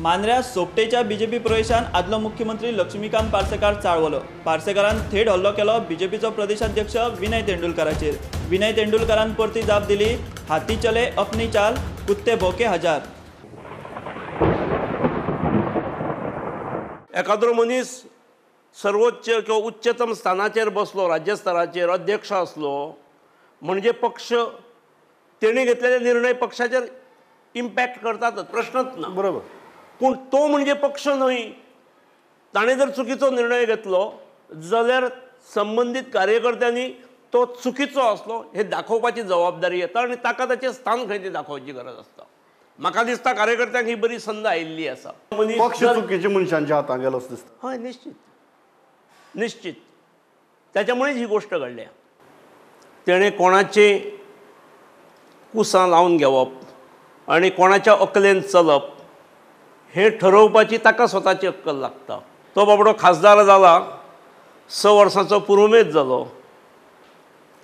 मांद्र्या सोपटेच्या BJP प्रवेशान आदलो मुख्यमंत्री लक्ष्मीकांत पार्सेकार चाळवलो. पार्सेकारान थेट हल्लो केलो बीजेपीचो प्रदेशाध्यक्ष विनय तेंडुलकाराचेर. विनय तेंडुलकारान परती जाप दिली, हाती चले अपनी चाल, कुत्ते भोके हजार. एखाद्रो मनीस सर्वोच्च किंवा उच्चतम स्थानाचेर बसलो, राज्य स्तराचेर अध्यक्ष आसलो म्हणजे पक्ष तेणी घेतलेले निर्णय पक्षाचेर इम्पॅक्ट करतात, प्रश्नच ना. बरोबर. पूण तो म्हणजे पक्ष न्हय. ताणें जर चुकीचो निर्णय घेतलो जाल्यार संबंदीत कार्यकर्त्यांनी तो चुकीचो आसलो हे दाखोवपाची जबाबदारी येता आनी ताका ताचें स्थान खंय तें दाखोवची गरज आसता. म्हाका दिसता कार्यकर्त्यांक ही बरी संद आयिल्ली आसा. पक्ष चुकीच्या मनशांच्या हातांत गेलो दिसता. हय, निश्चित निश्चित त्याच्यामुळेच ही गोष्ट घडल्या. तेणें कोणाची कुसां लावन घेवप आनी कोणाच्या अकलेन चलप हे ठरोवपाची ताका स्वताची अक्कल लागता. तो बाबडो खासदार जाला, 6 वर्सांचो पुरुमेत जालो,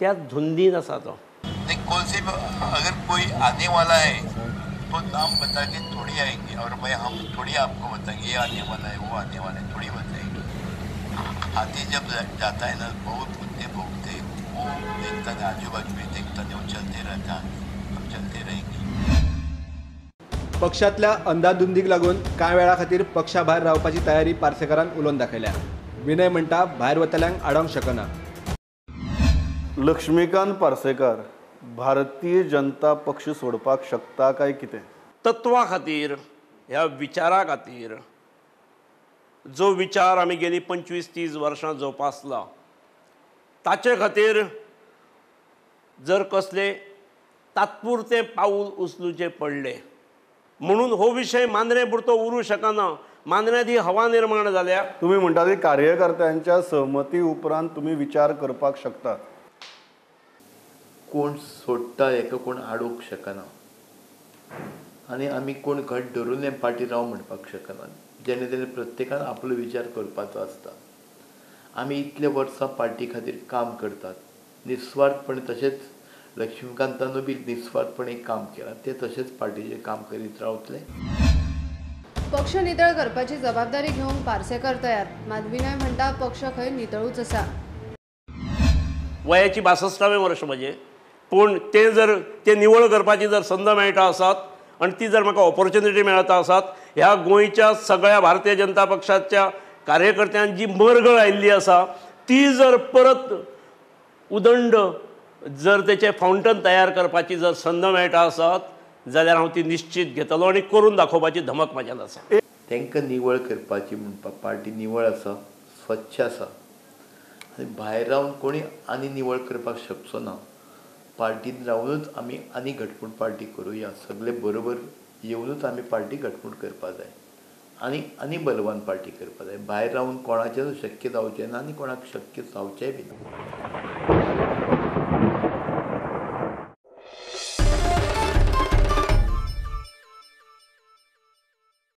त्या धुंदीन आसा तो. कौन से अगर कोई आने वाला है तो नाम बता के थोड़ी आएंगे और भाई हम थोड़ी आपको बताएंगे ये आने वाला है वो आने वाला है, थोड़ी बताएंगे. हाथी जब जाता है ना, बहुत कुत्ते भौंकते, वो देखता नहीं, आजू बाजू में देखता नहीं, वो चलते रहता, हम चलते रहेंगे. पक्षातल्या अंदाधुंदीक लागून कांय वेळा खातीर पक्षा भायर रावपाची तयारी पार्सेकारान उलोवन दाखयल्या. विनय म्हणटा भायर वतल्यांक आडोवंक शकना. लक्ष्मीकांत पार्सेकार भारतीय जनता पक्ष सोडपाक शकता काय कितें? तत्वा खातीर, ह्या विचारा खातीर, जो विचार आमी गेली 25-30 वर्सां जोपासला ताचे खातीर जर कसले तात्पुरते पावल उचलुचें पडलें म्हणून हो विशय मांद्रें पुरतो उरूं शकना. मांद्र्यांत ही हवा निर्माण जाल्या. तुमी म्हणटा की कार्यकर्त्यांच्या सहमती उपरांत तुमी विचार करपाक शकतात. कोण सोडटा हेका कोण आडोवंक शकना आनी आमी कोण घट धरून हे पार्टी राव म्हणपाक शकना. जेणे तेणे प्रत्येकान आपलो विचार करपाचो आसता. आमी इतले वर्सां पार्टी खातीर काम करतात निस्वार्थपणे, तशेंच लक्ष्मीकांतानूय बी निस्वार्थपणे काम केलां, ते तशेंच पार्टीचें काम करीत रावतले. पक्ष नितळ करपाची जबाबदारी घेवंक पार्सेकर तयार, मात विनय म्हणटा पक्ष खंय नितळूच आसा. वयाची 62वें वर्ष म्हजें, पूण तें जर ते निवळ करपाची जर संद मेळटा आसात आनी ती जर म्हाका ऑपॉर्च्युनिटी मेळटा आसात, ह्या गोंयच्या सगळ्या भारतीय जनता पक्षाच्या कार्यकर्त्यांक जी मरगळ आयिल्ली आसा ती जर परत उदंड जर तेचें फावंटन तयार करपाची जर संद मेळटा आसत जाल्यार हांव ती निश्चित घेतलो आनी करून दाखोवपाची धमक म्हज्यान आसा. तांकां निवळ करपाची म्हणपाक पार्टी निवळ आसा, स्वच्छ आसा आनी भायर रावन कोणी आनी निवळ करपाक शकचो ना. पार्टीन रावनूच आमी आनी घटमूट पार्टी करुया, सगळे बरोबर येवनूच आमी पार्टी घटमूट करपा जाय आनी आनी बलवान पार्टी करपा जाय. भायर रावन कोणाचें शक्य जावचें ना आनी कोणाक शक्य जावचेंय बी ना.